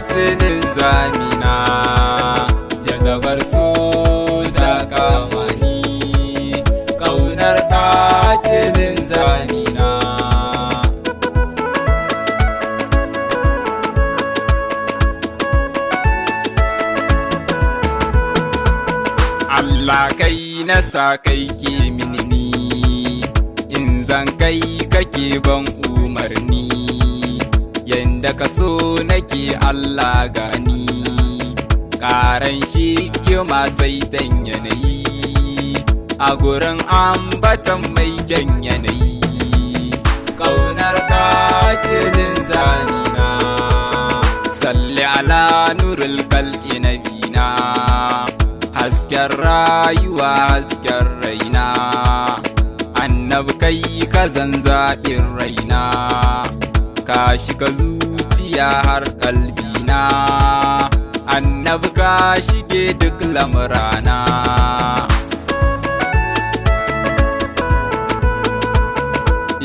ɗacinin zamina. Jazabar so ta kama ni, ƙaunar ɗacinin zamina. Allah kai na sa kai ke mini ni, in zan kai kake ban umarni, yanda ka so nake Allah gani, ƙaran shi kima saitan yanayi, a gurin ambatan mai kyan yanayi, ƙaunar ɗacinin zamina. Salli ala nurul kal'i nabina, hasken rayuwa hasken raina, annabi kai ka zan zaɓin raina, ka shiga zuciya har kalbina, annabi ka shige duk lamurana.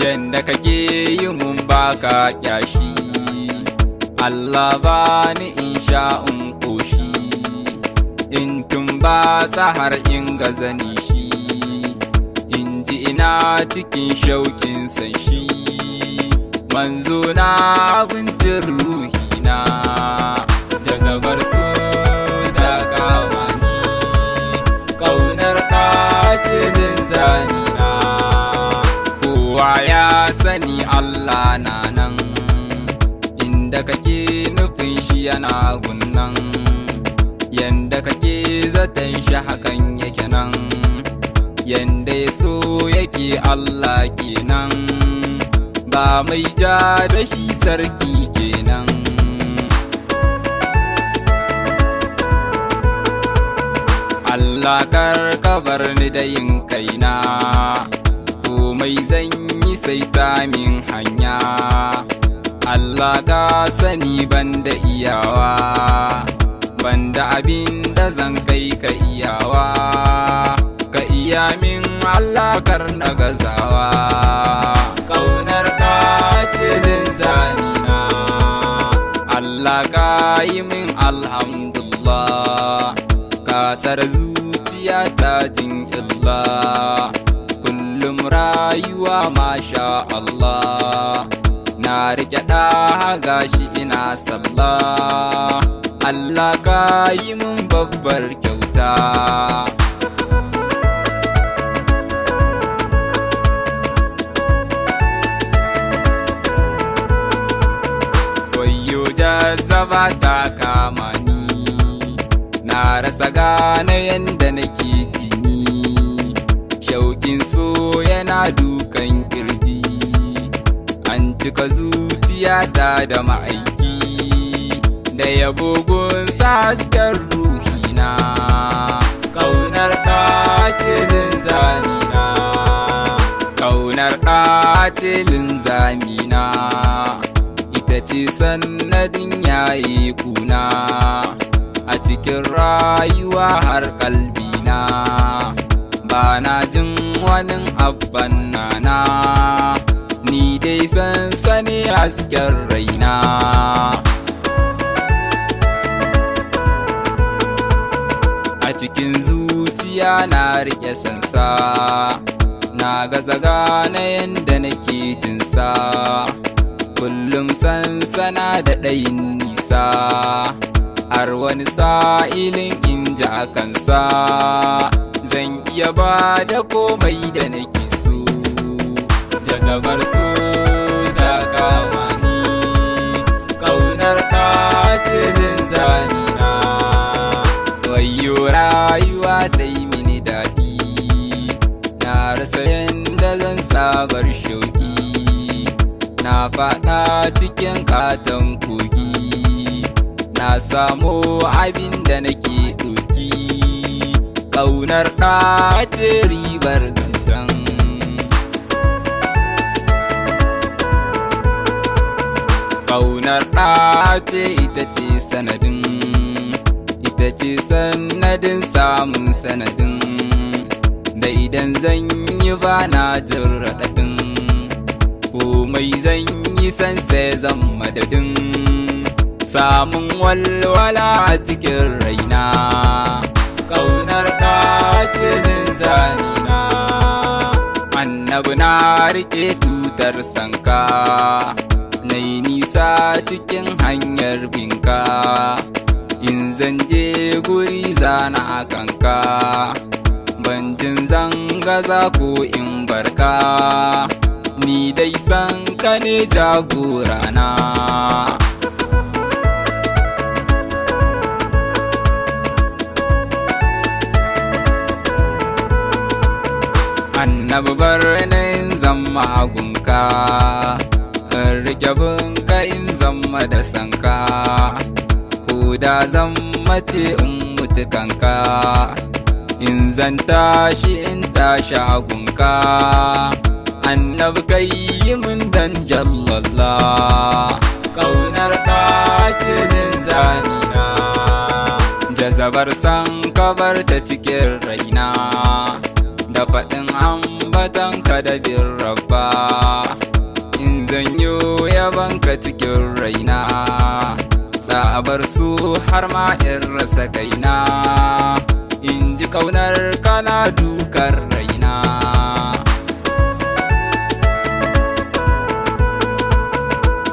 Yanda kake yi mun baka kyashi, Allah bani in sha in ƙoshi, in tun ba har in gazani shi, in ji ina cikin shauƙin san shi, manzo na abincin ruhina. Jazabar so ta kama ni, ƙaunar ɗacinin zamina. Kowa ya sani Allah na nan, inda kake nufin shi yana gunnan, yanda kake zaton shi hakan yake nan, yanda ya so yake Allah kenan, ba mai ja da shi sarki kenan. Allah kar ka bar ni da yin kaina, komai zan yi sai ta min hanya. Allah ka sani banda iyawa, banda abin da zan kai ka iyawa, ka iya min Allah kar na gazawa. Ƙaunar ɗacinin zamina, Allah ka yi min alhamdulillah, kasar zuciya ta jin illa, kullum rayuwa masha Allah. Na riƙe ɗa gashi ina sallah, Allah ka yi min babbar kyauta. Wayyo jazzaba ta kama ni, na rasa gane yanda nake jini, shauƙin so yana dukan kirji, an cika zuciyata da ma'aiki, da yabo gunsa hasken ruhina. Ƙaunar ɗacinin zamina, ƙaunar ɗacinin zamina, ita ce sannadin yayi kuna a cikin rayuwa har kalbina, ba na jin wani abban nana, ni dai sansani hasken raina. A cikin zuciya na riƙe sansa, na gaza gane yanda nake jinsa, kullum sansana da ɗayin nisa, har wani sa'ilin in ji a kansa, zan iya ba da komai da nake so. Jazabar so ta kama ni, ƙaunar ɗacinin zamina. Wayyo rayuwa ta yi mini daɗi, na rasa yanda zan tsabar shauƙi, na faɗa cikin katon kogi, na samo abin da nake ɗoki, ƙaunar ɗace ribar zancen. Ƙaunar ɗace ita ce sanadin, ita ce sanadin samun sanadin, da idan zan yi ba na jin raɗaɗin, komai zan yi san sai zan madadin. Samun walwala a cikin raina, ƙaunar ɗacinin zamina. Annabi na rike tutar sanka, na yi nisa cikin hanyar binka. In zan je guri zana kanka, ban jin zangaza ko in barka. Ni dai san ka ne jagorana. Annabi barnin zama agunka, in rike binka in zama da sanka. Ko da zan mace in mutu kanka, in zan tashi in tashi agunka. Annabi kai yi min dan jallalla, ƙaunar ɗacinin zamina. Jazabar san kabar ta cikin raina, da faɗin ambatanka da bin rabba. In zanyo yabanka cikin raina, tsabar su har ma in rasa kaina. In ji ƙaunar kana dukar raina.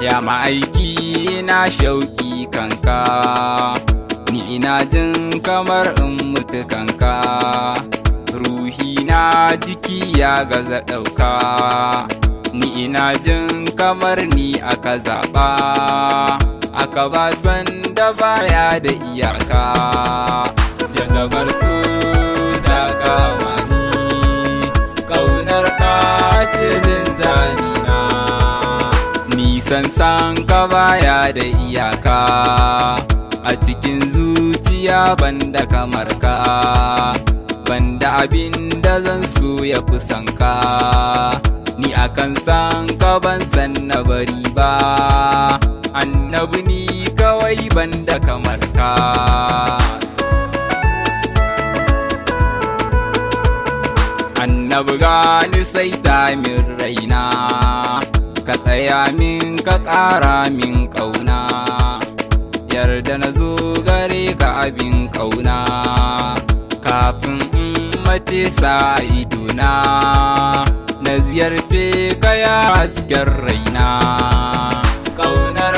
Ya ma'aiki na shauki kanka, ni ina jin kamar in mutu kanka. Ruhi na jiki ya gaza ɗauka, ni ina jin kamar ni aka zaɓa, aka ba san da baya da iyaka. Jazabar su ta kama ni, ƙaunar ɗacinin zamina. Nisan san ka baya da iyaka, a cikin zuciya banda kamar ka. Banda abin da zan so ya fi san ka, ni akan san ka ban san na bari ba. Annabi ni kawai banda kamar ka. Annabi gani sai ta min raina, ka tsaya min ka ƙara min ƙauna. Yarda na zo gare ka abin ƙauna, kafin in mace sa idona, na ziyarce ka ya hasken raina. Ƙaunar